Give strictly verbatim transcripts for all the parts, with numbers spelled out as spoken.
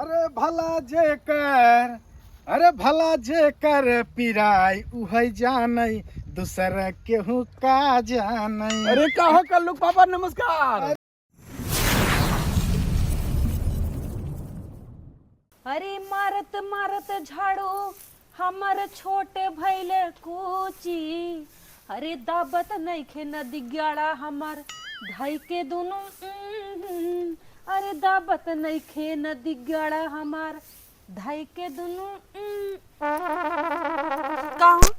अरे भला जेकर, अरे भला जेकर पिराई उहै जानै, दूसर केहू का जानै। अरे का हो कल्लू पापा, नमस्कार। अरे मारत मारत झाड़ू हमर छोट भइल कूची। अरे दाबत नइखे नदिग्याड़ा हमर धइ के दुनु, उम्म, अरे दाबत नइखे नदिग्याड़ा हमर धइ के दुनु, उम्म। का हो?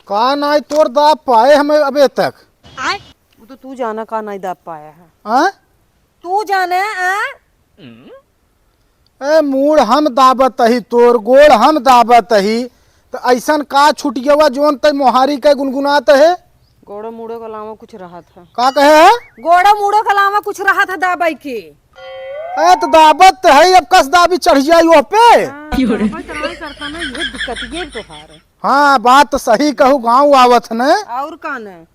का नाई तोर दाब पाए हमें अबे तक? आय? वो तो तू जाना का नाई दाब पाया है। हाँ? तू जाने, आ? ए, मूड़ हम दाबत ही, तोर गोड़ हम दाबत ही, त अइसन का छुटियवा जोन तै मोहारी के गुनगुनात है? गोड़ो मूड़ो के अलावा कुछ रहत है। का कहे है? गोड़ो मूड़ो के अलावा कुछ रहत है दाबै के। ए, त दाबत है, अब कस दाबी चढ़ जाई ओह पे? हाँ, दाबै त नाई करता ना, ये दिक्कत ये तोहार है। हाँ, बात तो सही कहू, गाँव आवत न। और का न?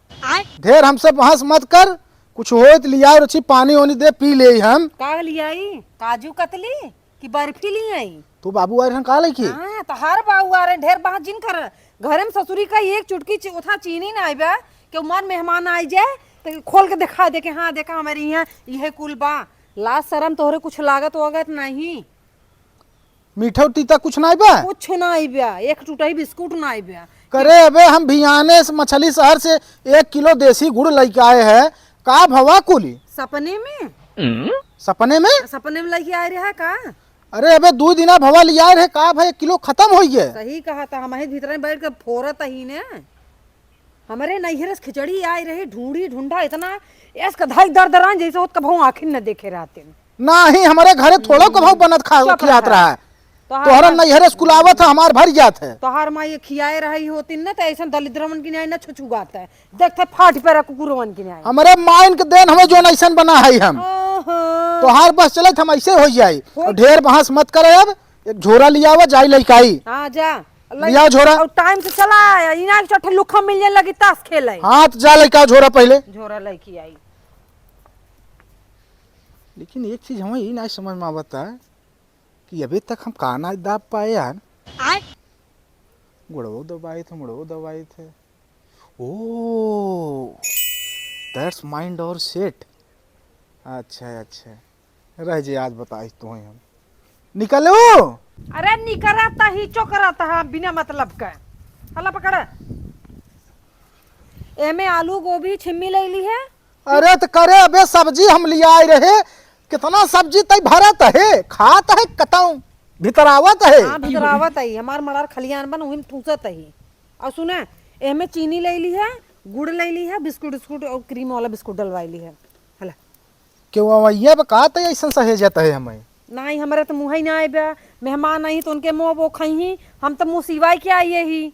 ढेर हमसे बहस मत कर, कुछ होए त लियाओ रची, पानी ओनी दे, पी लेई हम। का लियाई? काजू कतली कि बर्फी लियाई? तू बाबू आ रहन का लइकी? हाँ, तोहार बाबू आ रहे, ढेर बहस जिन कर। घरे में ससुरी का एक चुटकी ची-, उथा चीनी नाई बा, कि उमर मेहमान आई जाए, त खोल के देखा दे कि हाँ, देखा हमरे यहाँ इहे कुल बा। लाज शरम तोहरे कुछ लागत वागत नहीं। मीठा तीता कुछ नाई बा? कुछ नाई बा, एक टुटही बिस्कुट नाई बा। करे अबे हम भियाने से मछली शहर से एक किलो देसी गुड़ लइके आए हैं, का भवा कुली? सपने में? सपने में? सपने में लइके आए रहा का? अरे अबे दू दिना भवा लियाए रहे, का भाई एक किलो खतम होइ गए। सही कहा था, हम ही भीतर में बैठ के फोरत ही ने। हमरे नैहरे से खिचड़ी आई रही, ढूंढी ढूंढा इतना, एस कधाई दर दरान जैसे होत कभऊ आँखिन न देखे रहते। नाही, हमरे घरे थोड़ो कभऊ बनत खा चुप खियात रहा। रहा है। तोहार तोहरा माई नैहरे से कुलावत है, हमार भर जात है। तोहार माई ये खियाए रही होती न, त ऐसन दलिद्रवन की न्याय न छुछुआत है। देखते फाट पे रह कुकुरवन की न्याय। हमरे माइन के देन हमें जोन ऐसन बना है हम। ओहो। तोहार बस चलत हम ऐसे हो जाई। हो। और ढेर बहस मत करे अब, एक झोरा लियावा, जाई लइकाई। हाँ, जा। लियाओ झोरा। और टाइम से चला आया, इना एक चट्टे लुखा मिल जाए लगी ताश खेले। हाँ, तो जा लइका झोरा पहले। झोरा लइके आई। लेकिन एक चीज हमें ई ना समझ में आवता कि अबे तक हम का ना दाब पाए यार। आय। गुड़वो दबाए थे, मुड़वो दबाए थे। ओ, that's mind और set। अच्छा, अच्छा। रह जे, आज बताई तो हम। निकलो। अरे निकरत ही, चोकरत हा, बिना मतलब का। हला पकड़। एमे आलू, गोभी, छिम्मी ले ली है। अरे त करे, अबे सब्जी हम लियाए रहे, कितना सब्जी तई भरत है, खात है कतऊ, भितरावत है। हाँ, भितरावत है, हमार मड़ार खलियान बन, उहिम ठूसत है। और सुना, एमे चीनी ले ली है, गुड़ ले ली है, बिस्कुट उस्कुट और क्रीम वाला बिस्कुट डलवाई ली है। हला। केहू अवइया बा का त अइसन सहेजत है हमें? नाहीं, हमरे त मुँह ही ना आए बा। मेहमान आई त उनके मुँह वो खइही, हम त मुँह सिवाय के आइए ही।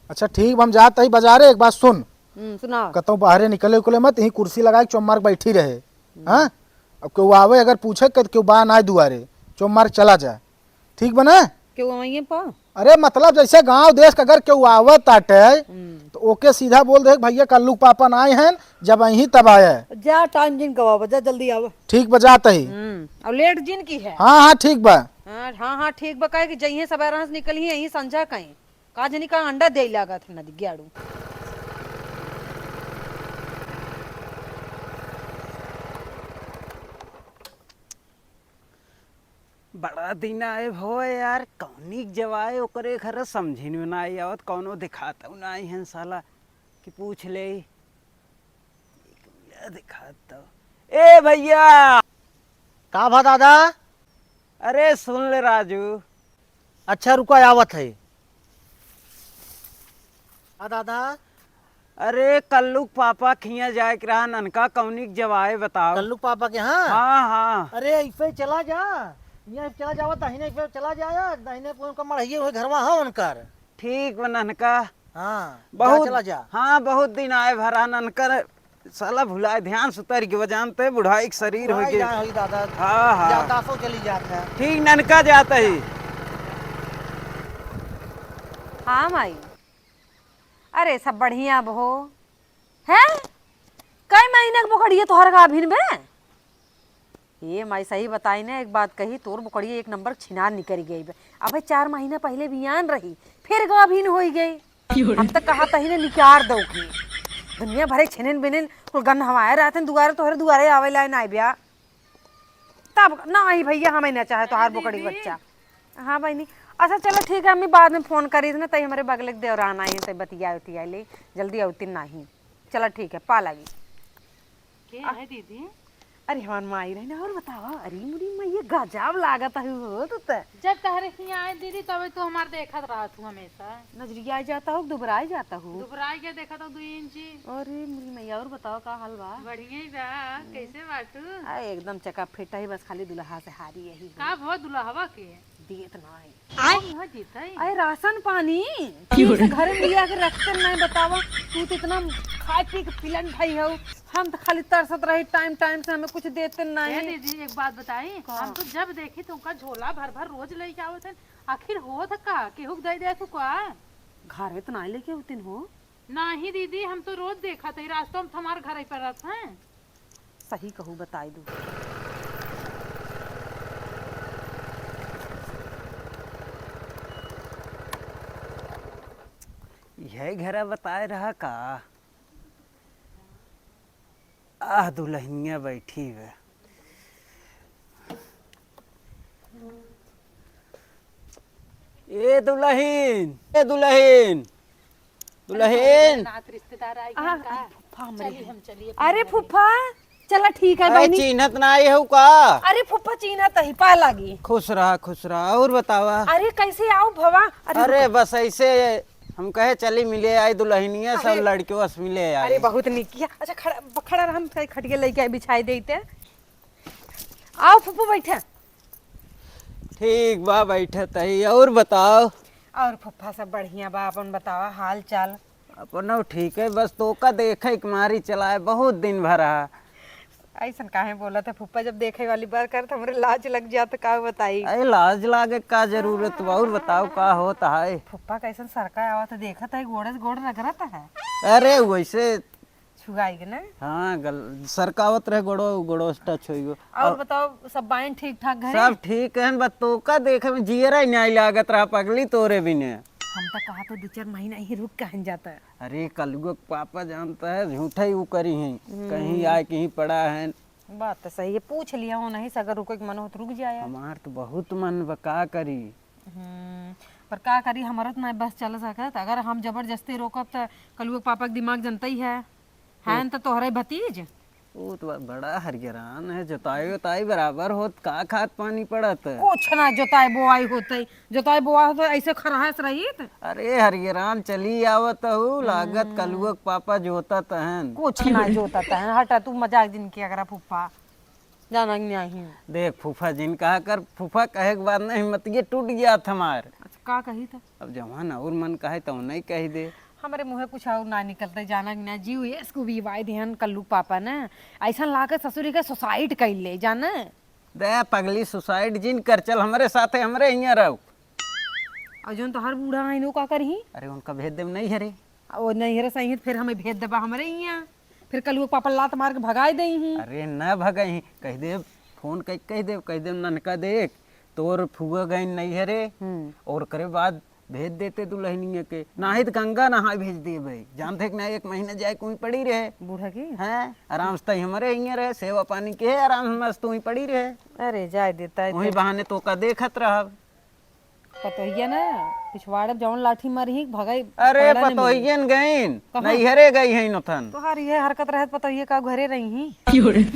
अच्छा ठीक बा, हम जात ही बाजारे, एक बात सुन। हम्म, सुनाओ। कतौ बाहरे निकले उकले मत, यहीं कुर्सी लगाए के चुप मार के बैठी रहे। हम्म। हाँ? अब केहू आवे अगर पूछे के, केहू बा ना दुआरे, चुप मार के चला जा। ठीक बा ना? केहू अवइये पा? अरे मतलब जैसे गाँव देश के अगर केहू आवत आटे, हम्म। तो ओके सीधा बोल दे, "भैया कल्लू के पापा ना आए हैं, जब अइहीं तब आए।" जा टाइम जिन गवावा, जा जल्दी आवा। ठीक बा, जात ही। हम्म, और लेट जिन की है। हाँ, हाँ, ठीक बा। हाँ, हाँ, हाँ, ठीक बा, काहे कि जइहे सबेरा से निकली ही, यहीं संझा कहीं। का जनी का अंडा देइ लागत है नदी ग्याड़ू। बड़ा दिन आए भो यार, कौनी जवाए ओकरे घर समझिन में ना आई आवत, कौनो दिखातउ ना आई हन साला कि पूछ ले। दिखातउ। ए भैया! का भा दादा? अरे सुन ले राजू। अच्छा रुका, आवत है। आ दादा। अरे कल्लू के पापा खिया जाए के रहा, ननका कौनी के जवाए बताओ। कल्लू के पापा के यहाँ? हाँ, हाँ। अरे ऐसे चला जा, यहाँ चला जावा, दाहिने पे चला जाया, दाहिने पे उनका मड़हिए हुए घरवा है उनकर। ठीक बा ननका। हाँ, बहुत, जा चला जा। हाँ, बहुत दिन आए भरा ननकर, साला भुलाए, ध्यान सुतर के बजानते, बुढ़ाई के शरीर हो बुढ़ाई गए। ना होई दादा, हाँ, हाँ। याददाश्तो चली जात है। ठीक ननका जात ही। हाँ माई, अरे सब बढ़िया बहो, हैं? कई महीना के बोकड़िए तोहर का अभिन बे? ए माई, सही बताई ना, एक बात कही, तोर बोकड़िया एक नंबर छिनार निकरी गई बे। अबे चार महीना पहिले बियान रही, फिर गाभिन होई गई। हम तो कहा तही ने निकार दो की। दुनिया भरे छिनिन बिनिन कुल गन हवाए रहते हैं दुआरे, तोहरे दुआरे आवे लाए ना ब्या। तब ना आई भैया, हमें ना चाहे तोहार बोकड़ी बच्चा। हाँ बहनी, अच्छा चलो ठीक है, हम बाद में फोन करी ना, तई हमारे बगले के देवरान आई हैं, तई बतिया उतिया ले, जल्दी अवती नहीं। चलो ठीक है, पा लगी। के आ- है दीदी? अरे हमार माई रही ना, और बतावा। अरे मुरी मैया, गजब लागत है हो तू त। जब तहरे हियाँ आए दीदी, तबे तू हमार देखत रहत हूँ हमेशा। नजरिया आ जाता हो, दुबराई जाता हो। दुबराई के देखत हो दो इंची। अरे मुरी मैया, और बताओ का हाल बा? बढ़िया ही बा, कैसे बाटू? आ, एकदम चकाफिट है, बस खाली दुल्हा से हारी यही हो। का भो दुल्हवा के? दियत ना है। आय। हम ना जीतई। अरे राशन पानी, की हो ठीक से रे? घरे में लिया के रखते नहीं, बतावा। तू तो इतना खाए पी के पिलन भाई हो, हम तो खाली तरसत रही, टाइम टाइम से हमें कुछ देते ए नहीं। दीदी, एक बात बताई, का? हम तो जब देखी तुमका झोला भर भर रोज लेके आवत हैं, आखिर होत का? केहू के दे दे तू का? घरे तो ना लेके होतिन हो। नाही दीदी, हम तो रोज देखत है, रास्ता में हमार घर ही पर रहत हैं। सही कहू, बताई दू। यह घरा बताए रहा का? आह, दुल्हनिया बैठी बे। ए दुल्हन, ए दुल्हन, दुल्हन। नात रिश्तेदार आए आ, गए का? फुफ्फा हमरे चली हैं। हम चलिए अरे फुफ्फा, चला ठीक है अरे बहनी। चीन्हत ना आई हऊ का? अरे फुफ्फा चीन्हत ही, पा लागी। खुश रहा, खुश रहा। और बतावा? अरे कैसे आओ भवा? अरे अरे रुको। बस ऐसे हम कहे चली मिले आई दुल्हनिया, सब अरे। लड़कियों से मिले आई। अरे बहुत निक किया। अच्छा खड़ा, खड़ा रह, हम खटिया लेके आई, बिछाई देते। आओ फुफ्फा बैठा। ठीक बा, बैठत ही। और बताओ? और फुफ्फा सब बढ़िया बा, अपन बतावा हाल चाल। अपनो ठीक है, बस तोका देखे के मारी चलाए, बहुत दिन भर है। ऐसन काहे बोलत है फुफ्फा, जब देखे वाली बात करत हमरे लाज लग जात, का बताई? अरे लाज लागे का जरूरत बा? और बताओ का होत है? फुफ्फा कैसन सरका आवत है, देखत है गोड़े से गोड़ रगड़त है। अरे वैसे छुआई के ना? हाँ, गल-, सरकावत रहे गोड़ो, गोड़ो से टच होई गो। और और बताओ, सब बाइन ठीक ठाक घरे? सब ठीक है, बस तोका देखे में जियरा ही नहीं लागत रहा पगली तोरे बिने। हम तो कहा तो दो चार महीना ही रुक कहन जाता। अरे, कलुआ के पापा जानता है, झूठा ही वो करी हैं। हम्म। कहीं आए, कहीं पड़ा है। बात तो सही है, पूछ लिया हो नहीं, सगर रुको के मन हो तो रुक जाए। हमार तो बहुत मन बा, का करी? हम्म, पर का करी, हमारा तो ना बस चल सकत। अगर हम जबरदस्ती रोकब तो कलुआ के पापा के दिमाग जनता ही है। हैं तो तोहरे भतीज। वो तो बड़ा हरियरान है, जोताई वोताई बराबर होत, का खाद पानी पड़त? कुछ ना जोताई बोआई होत है, जोताई बोआई होत है, ऐसे खरहास रहित। अरे हरियरान चली आवत हूँ, लागत हम्म। कलुआ के पापा जोतत हन। कुछ ना जोतत हन, हटा तू मजाक जिन किया करा फूफा। जाना कि नहीं? देख फूफा जिन कहा कर, फूफा कहे के बाद ना हिम्मतिये टूट गया था हमार। अच्छा, का कही था? अब जवान और मन कहे तो नहीं कही दे। हमरे मुँहे कुछ और ना निकलते, जाना कि ना, जीव ये इसको भी वाई दिहन कल्लू पापा ने। ऐसा लाके ससुरी के सुसाइड कर ले, जाने? दे पगली, सुसाइड जिन कर, चल हमरे साथे, हमरे हियाँ रहो। और जोन तोहार बूढ़ा है, इनो का करही? अरे उनका भेज देब नहीं हरे। ओ नहीं हरे सही है, फिर हमें भेज देबा हमरे हियाँ। फिर कल वो पापा लात मार के भगाए देई ही। अरे न भगाई ही, कह देब, फोन कह, कह देब, कह देब ननका देख, तोर फुआ गइन नहीं हरे, हम्म। और करे बाद भेज देते दुल्हनिया के, नाही तो गंगा नहाए भेज देबे। जानते कि ना, एक महीना जाए कोई पड़ी रहे। बूढ़ा की? हैं, आराम से तई हमरे हियाँ रहे, सेवा पानी के आराम से मस्त वहीं पड़ी रहे। अरे जाए देता है वहीं तो। बहाने तोका देखत रहब। पतोहिया ना, पिछवाड़े जौन लाठी मारी ही, भगाई अरे पकड़ा न मिली। पतोहियन गइन, कहाँ? नैहरे गई हैं नथन। तोहार ये हरकत रहत पतोहिया का घरे रही ही।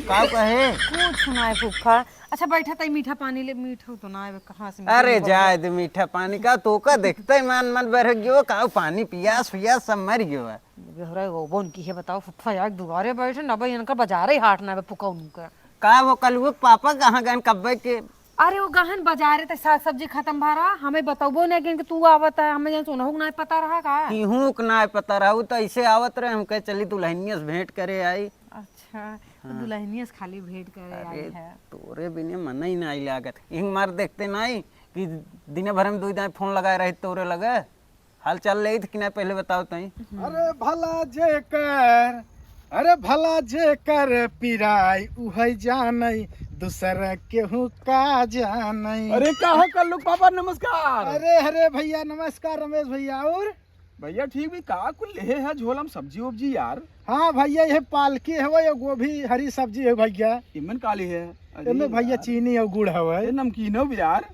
का कहे? कुछ ना है फूफा। अच्छा बैठा तई मीठा पानी ले, मीठा तो ना आवे, कहाँ से मीठा अरे पानी? जाए दे मीठा पानी का, तोका देखते ही मन मन भर गयो, का पानी पियास उयास सब मर गयो है। बेहरा वो बोन की है बताओ, फुफ्फा यार दुआरे बैठे ना भाई, इनका बाजारे ही हाट ना बे पुकौनू का। का वो कलुआ के पापा कहाँ गए कब्बे के? अरे वो गहन बाजारे ते साग सब्जी खत्म भा रहा, हमें बतौबो नहीं कि तू आवत है, हमें जन सोनहु के ना पता रहा का? केहू के ना पता रहा, वो तो ऐसे आवत रहे, हम कहे चली दुल्हनिया से भेंट करे आई। अच्छा, तो हाँ। दुल्हनिया से खाली भेंट करे आई अरे, है। तोरे बिने मन ही ना आई लागत। इहंग मार देखते नहीं कि दिने भर में दो दाएं फोन लगाए रही तोरे लगे। हाल चाल लेत कि ना पहले बताओ तई। अरे भला जेकर, अरे भला जेकर पिराई उहै जानई, दूसर केहू का जानई। अरे का हो कल्लू के पापा, नमस्कार। अरे, अरे भइया, नमस्कार रमेश भइया। और भइया ठीक भी, का कुल लेहे है झोला में सब्जी उब्जी यार? हाँ भइया, यह पालकी हवे, ये गोभी, हरी सब्जी है भइया। इमन का लेहे है? अरे एमे भइया यार। चीनी और गुड़ हवे। ये नमकीन हो भी यार।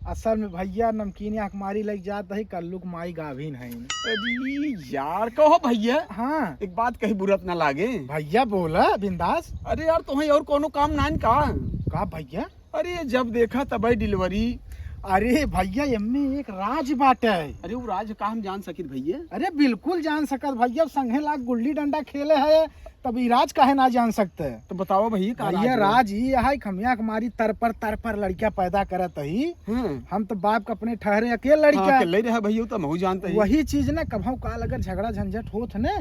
असल में भइया, नमकीन आँख मारी लग जात है, कल्लू के माई गाभिन है। अरे यार, कहो भइया। हाँ। एक बात कही बुरा त ना लागे। भइया बोला बिंदास। अरे यार, तोहे और कोनो काम नाइन का? का भइया? अरे जब देखा तबे डिलीवरी। अरे भइया, एमे एक राज बाटे। अरे वो राज का हम जान सकित भइया? अरे बिल्कुल जान सकत भइया, संगे लाग गुल्ली डंडा खेले है, तब ई राज काहे ना जान सकते? तो बताओ भइया, का भइया, राज बा? राज ई है कि हम आँख मारी तरपर तरपर लड़किया पैदा करत ही। हम्म। हम तो बाप के अपने ठहरे अकेले लड़का। हाँ, अकेले ही रहा भइया, तो महू जानते ही। वही चीज ना, कभौ काल अगर झगड़ा झंझट होत है ना,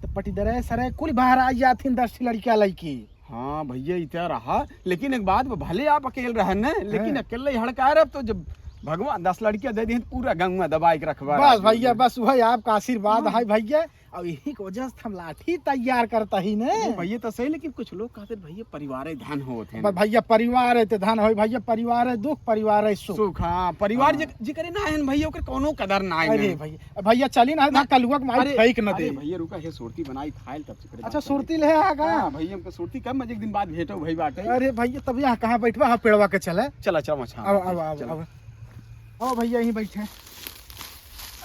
तो पटीदरे सरे कुल बाहर आ जाथिन दस ठी लड़किया लड़की। हाँ भइया, इतना रहा, लेकिन एक बात बा, भले आप अकेले रहन ना, लेकिन हाँ। अकेले ही हड़का रहे, तो जब भगवान दस लड़कियां दे दी, पूरा गंगा दबाई के रखबा बस राज भइया, में। बस वही आपका आशीर्वाद हाँ। है भइया, और यही के वजह से हम लाठी तैयार करता ही ने। अरे भइया तो सही, लेकिन कुछ लोग कहते भइया परिवार है धन होत है ब-, ना। भइया परिवार है तो धन होई भइया, परिवार है दुख, परिवार है सुख। सुख, हाँ, परिवार हाँ। जे-, जेकरे ना है न भइया, ओकर कोनो कदर ना है अरे न। भइया, भइया चली ना, ना अरे, कलुआ के माई अरे, फेंक न अरे दे। भइया रुका, हे सुरती बनाई खाइल तब से करे अच्छा, बात सुरती करी। ले आ का? हाँ भइया, हमको सुरती कब मजे के दिन बाद भेंटो भई बाटे। अरे भइया, तब यहाँ कहाँ बैठबा? हाँ, पेड़वा के चले। चला, चला, मछा। अब, अब, अब, चला। अब। ओ भइया, यहीं बैठे।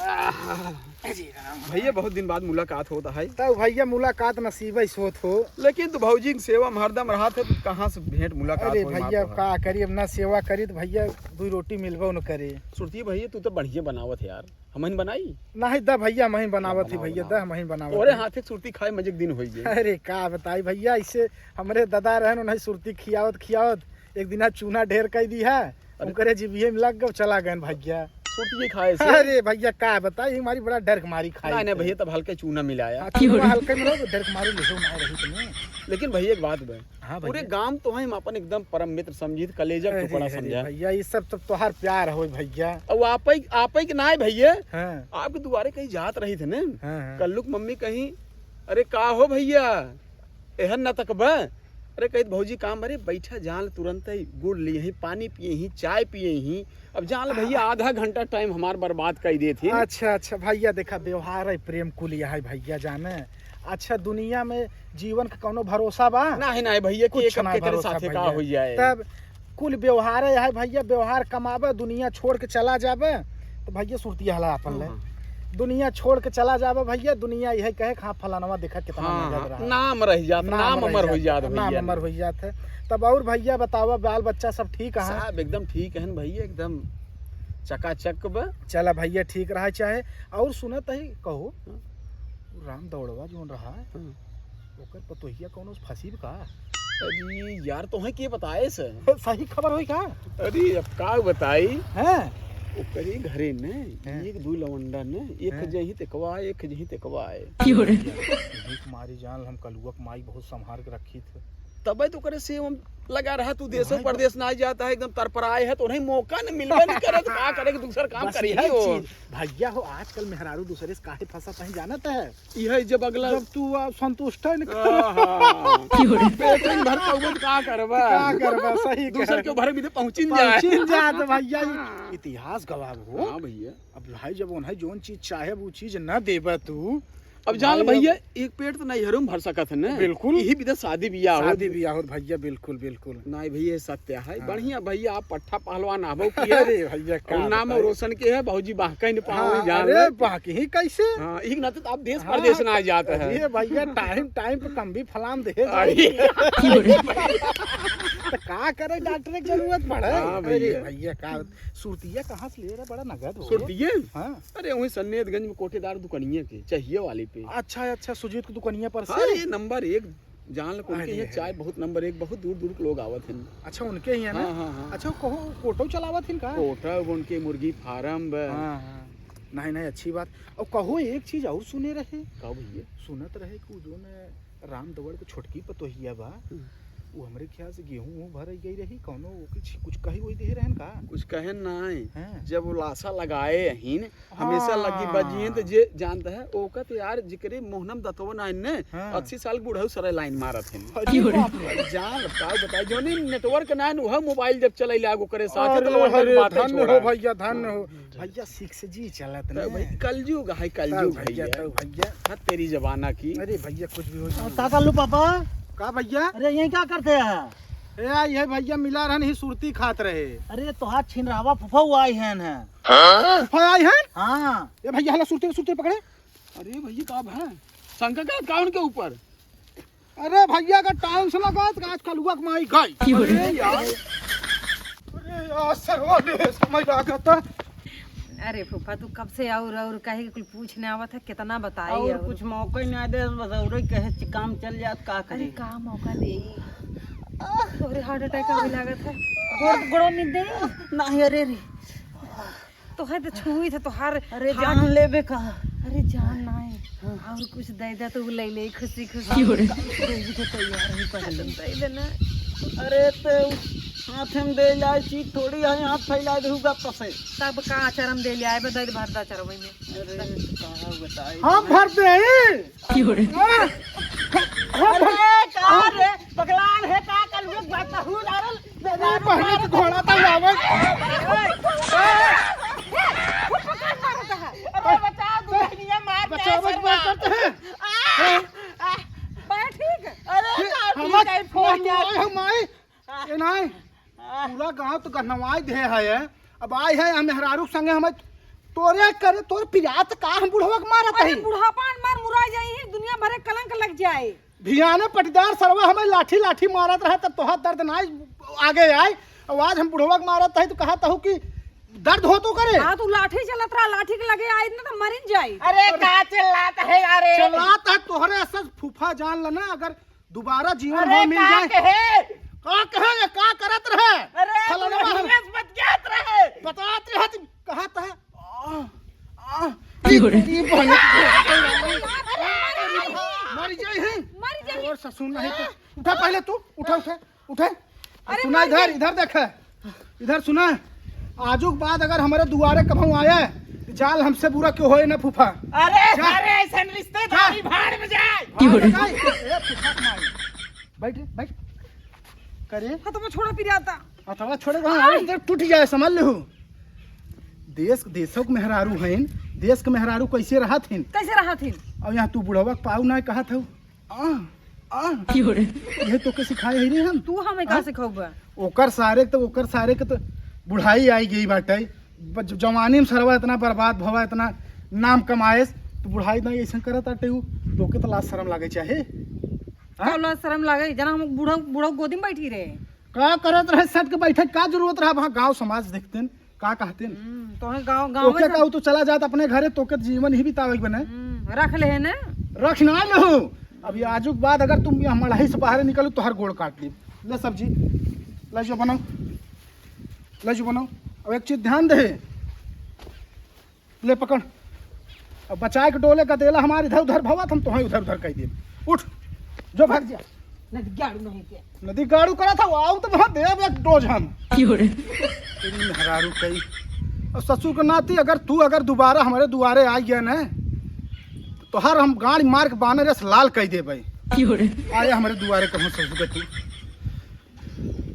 आह। अरे राम। भइया, बहुत दिन बाद मुलाकात होत है। तब भइया, मुलाकात नसीबे से होत हो। लेकिन तू भौजी के सेवा में हरदम रहत है, तो कहाँ से भेंट मुलाकात अरे होई, माँ भइया, तोहार? का करी, अब ना सेवा करी तो भइया, दुई रोटी मिलबो न करे। सुरती भइया, तू तो बढ़िया बनावत है यार, हमहिन बनाई? नहीं, द भइया, हमहिन बनावत ही बनाओ, भइया, द बनाओ। हमहिन बनावत तोरे ही। हाथ के सुरती खाए मजे के दिन होई गए। अरे का बताई भइया, ऐसे हमरे दादा रहन, उन्हें सुरती खियावत खियावत एक दिन आज चूना ढेर कर दी है, अरे। उनकरे जीभिये में लग गए, चला गए भइया। सुरती खाए से? अरे भइया, का बताई, हमारी बड़ा डर के मारी खाई नहीं, नहीं थे। भइया, तब हल्के चूना मिलाया। हाँ, चूना हल्के मिलाओ, तो डर के मारी लिहो ना रही तुम्हें। लेकिन भइया, एक बात बा, हाँ पूरे भइया। गांव तो हम अपन एकदम परम मित्र समझी थे, कलेजा के अरे, टुकड़ा अरे समझा। भइया, ये सब तो तोहार प्यार हो भइया। अब आपई, आपई के नाय भइया, हाँ। आपके दुआरे कहीं जात रही थे ने, हाँ, हाँ। कल्लू के मम्मी कहीं, "अरे का हो भइया, एहन ना तकबा?" अरे कहित, "भौजी काम बरे बैठा, जान तुरंत ही गुड़ लिए ही, पानी पिए ही, चाय पिए ही।" अब जान ले भइया, आधा घंटा टाइम हमार बर्बाद कर देत ही। अच्छा, अच्छा भइया, देखा व्यवहार है, प्रेम कुल यह है भइया जाने। अच्छा, दुनिया में जीवन का कौनो भरोसा बा? नाही, नाही भइया, कि कुछ एक ना केकरे भरोसा साथे का भइया। हो जाए। तब कुल व्यवहार है भइया, व्यवहार कमाबे, दुनिया छोड़ के चला जाबे, तो भइया सुरती हला अपन ले। हाँ। दुनिया छोड़ के चला जाबे भइया, दुनिया यह कहे कि हाँ, फलानवा देखा कितना हाँ, नगद हाँ, रहा। नाम रह जात, नाम नाम रह अमर हो जात, जात नाम भइया। अमर हो जात है। तब और भइया बतावा, बाल बच्चा सब ठीक है? सब एकदम ठीक है भइया, एकदम चकाचक बा। चला भइया, ठीक रहा चाहे। और सुनत ही कहो, हाँ। राम दौड़वा जोन रहा, हाँ। ओकर पतोहिया कौनो फंसी बा का? अरे यार, तोहे के बताए से? सही खबर होई का? अरे अब का बताई? हैं? ओकरे घरे ने हैं। एक दू लवंडा ने, एक हैं। जही तेकवा, एक जही तेकवा है। क्यों रे? एक मारी जान, हम कलुआ के माई बहुत संभाल के रखी थे। तबे तो ओकरे से हम लगा रहा, तू देशों भाई, परदेश ना जाता है, एकदम तरपराए है, तो उन्हें मौका न मिलबे नहीं करे, तो का करे कि दूसर काम बस करी यही है वो। चीज। भइया हो, आजकल मेहरारू दूसरे से काहे फंसत है, जानत है? यह जब अगला जब तू आप संतुष्ट है न आहा। क्यों रे? पेट में भर पाउबे तो का करबा? का करबा, सही दूसर कह के भरे में तो पहुँचिन जाए। पहुँचिन जाए तो भइया, हाँ। इतिहास गवाह हो। हाँ भइया। अब भाई, जब उन्हें जोन चीज चाहे, वो चीज न देबा तू, अब जान ले भाई, भइया, अब एक पेट तो नहीं हरुम भर सकत है ना। बिल्कुल। यही बिना शादी बियाह हो। शादी बियाह हो भइया, बिल्कुल, बिल्कुल। नहीं भइया, सत्य है। हाँ। बढ़िया भइया, आप पट्ठा पहलवान आबो किया। अरे भइया, का और नाम बताई? रोशन के है, भौजी बाहका ही न पावे, हाँ, जान अरे ले। बाहकी ही कैसे? हाँ, एक नाते तो आप देश हाँ, परदेश ना जात है। अरे भइया, टाइम, टाइम पे कम भी फलान दे अरे। जाए। तो का करे, डॉक्टर की जरूरत पड़े। हाँ अरे भइया। भइया, का सुरतिया कहाँ से ले रहा, बड़ा नगद हो। सुरतिया? हाँ। अरे, वहीं सन्नेतगंज में कोटेदार दुकनिया के, चाहिए वाली पे। अच्छा, अच्छा, सुजीत की दुकनिया पर से? हाँ, ये नंबर एक, जान लो, उनके अरे, यहाँ चाय अरे। बहुत नंबर एक, बहुत दूर दूर के लोग आवत हैं। अच्छा, उनके ही है ना? हाँ, हाँ, हाँ। अच्छा, कहो, कोटो चलावत हैं का? कोटा, उनके मुर्गी फार्म बा। हाँ, हाँ। नहीं, नहीं, अच्छी बात। और कहो, एक चीज और सुने रहे। का भइया? सुनत रहे कि उ जोन राम दवड़ के छोटकी पतोहिया बा, हम्म। वो हमरे ख्याल से गेहूं वहूं भरई गई रही, कौनो ओके छि-, कुछ कही वही दे रहन का? कुछ कहे नाई। हाँ। जब वो लाशा लगाए अहिन, हमेशा लगी बजिए तो जे जानता है, ओका तो यार जिकरे मोहनम दतवन आइन ने, हाँ। अस्सी साल के बुढ़ऊ सरे लाइन मारत हैं। अरे बाप रे। जान का बताई, जोनी network ना आइन, वह मोबाइल जब चलाई लाग ओकरे साथ, तो अरे, लवंडर अरे, बातें धन्य छोड़ा। हो भैया, धन्य हो। भैया six G चलत तब ना। भाई, कलयुग है, कलयुग तब भैया, है। तब भैया। हद तेरी जमाना की। अरे भैया, कुछ भी हो जाए। का कर लू पापा? का भैया? अरे, यही का करते हैं? ए, आ, ये भैया मिला रहन ही सुरती खात रहे। अरे, तोहार छिनरावा फुफा आई हैं न। फुफा आई हैं? हाँ। ए भैया, हला सुरती, सुरती पकड़े। अरे भैया, का भा? शंका का account के ऊपर? अरे भैया, अगर time से ना गए तो आज कलुआ के माई गई। क्यों रे? अरे यार। अरे यार, सरवा ने समझ लागत है। अरे फूफा, तू कब से और, और कहे के कुल पूछने आवत है, कितना बताई और और? कुछ मौका ही ना दे, बस और ही कहे च-, काम चल जात, का अरे करे? का मौका दे? अरे heart attack आवे लागत है। गोड़, गोड़ में दे। नहीं, अरे रे। तो है तो छुई थे तोहार अरे हाथ। जान लेबे का? अरे जान ना है। हाँ। और कुछ दे दे तो ले ले खुशी खुशी। क्यों रे? दे दे तैयार ही पहले। दे दे ना। अरे तो हाथ में दे जाए चीज थोड़ी है, हाथ फैला दे हुआ पसे। तब का आचरम दे ले आए बे, दे दे भर दा चरवई में। अरे, कहाँ बताई? हम भर दे ही। क्यों रे? हाँ। हम भर अरे, कहाँ रे? पगलान है का? कल में बात हूँ डारल। तू पहले तो घोड़ा था लावे। अरे, बचाओ, दुल्हनिया मार दे, बचावे के शर्मा। बात करते हैं। आ, आ, बा ठीक। अरे, ये यार, हम ठीक है, फोन तू यार। आए, हम आए। आ। ये नहीं। आ। पूरा गांव तो गहनवाई दे है। अब आए हैं हम मेहरारू के संगे, हमें तोरे करे, तोर पिरात का हम बुढ़वा के मारत अरे, ही। बुढ़ापा मार मुरा जाई है, दुनिया भरे कलंक लग जाए। भियाने पटीदार सरवा हमें लाठी लाठी मारत रहे, तब तोहार दर्द ना आगे आए। और आज हम बुढ़वा के मारत है तो कहत हूँ कि दर्द हो तो करे। हाँ, तू लाठी चलत रहा, लाठी के लगे आई ना तो मरिन जाई। अरे, का चिल्लात है यार? चिल्लात है तोहरे असर फूफा जान लेना, अगर दोबारा जीवन अरे, हो मिल का जाए। कहे? का कहे ये? का करत रहे? अरे, फलाना तू बहन। बदमाश बतियात रहे। बतात रहे तुम, कहत है। आ, आ, क्यों रे? ई बहन। मर जाई है। मर जाई। और ससुर नहीं तो। उठा पहले तू, उठा, उठा, उठा। अरे सुना मर इधर, गई। इधर देख। इधर सुना, आजू के बाद अगर हमारे दुआरे कभू आया, तो जाल हमसे बुरा क्यों होए ना फूफा। अरे, जा। अरे, ऐसन रिश्तेदारी जा। भाड़ में जाए। भाड़ में जाए। ए, फूफा के माई। बैठ, बैठ। करे। हथवा छोड़ा पिराता। हथवा छोड़े, वहाँ आवाज दे, टूट जाए, समझ लेहू। देश, देशों के मेहरारू हैं, देश के मेहरारू कैसे रहत हैं? कैसे रहत हैं? अब यहाँ तू बुढ़वा के पाऊ ना कहत हऊ। आ, आ। क्यों रे? ये तो के सिखाए है रे हम। तू हमें का हाँ? सिखौबा? ओकर सारे के तो, ओकर सारे के तो बुढ़ाई आई गई बाटे। ब-, ज-, जवानी में सरवा इतना बर्बाद भवा, इतना नाम कमाएस, तो बुढ़ाई ना ऐसन करत आटे उ, तो के तो लाज शरम लागे चाहे। हाँ? का लाज शरम लागे? जना हम बूढ़ा, बूढ़ा गोदी में बैठी रहे। का करत रहे सट के बैठे, का जरूरत रहा वहाँ गाँव समाज देखते हैं? का कहते हैं? हम्म, तोहे गाँव, गाँव ओके में का, उ तो चला जात अपने घरे, तोके जीवन ही बितावे के बने। हम्म, रख ले है ना? रख ना लो। अभी आजू के बाद अगर तुम यहाँ मड़ही से बाहर निकलो, तो हर गोड़ काट ली। ले सब्जी, ले जो बनाओ, ले जो बनाओ। अब एक चीज ध्यान दे, ले पकड़। अब बचाए के डोले का देला हमारे इधर उधर भवा, हम तोहे उधर उधर कह दे। उठ, जो भाग जा। नदी गाड़ू नहीं के। नदी गाड़ू करा था, आओ तो वहाँ देव एक डोज हम। क्यों रे? तेरी मेहरारू कही। और ससुर के नाती अगर तू अगर दोबारा हमारे दुआरे आ गया ना, तो हर हम गाड़ी मार के बानर रस लाल कह दे भाई। क्यों रे? आया हमारे दुआरे कहूँ ससुर के तू।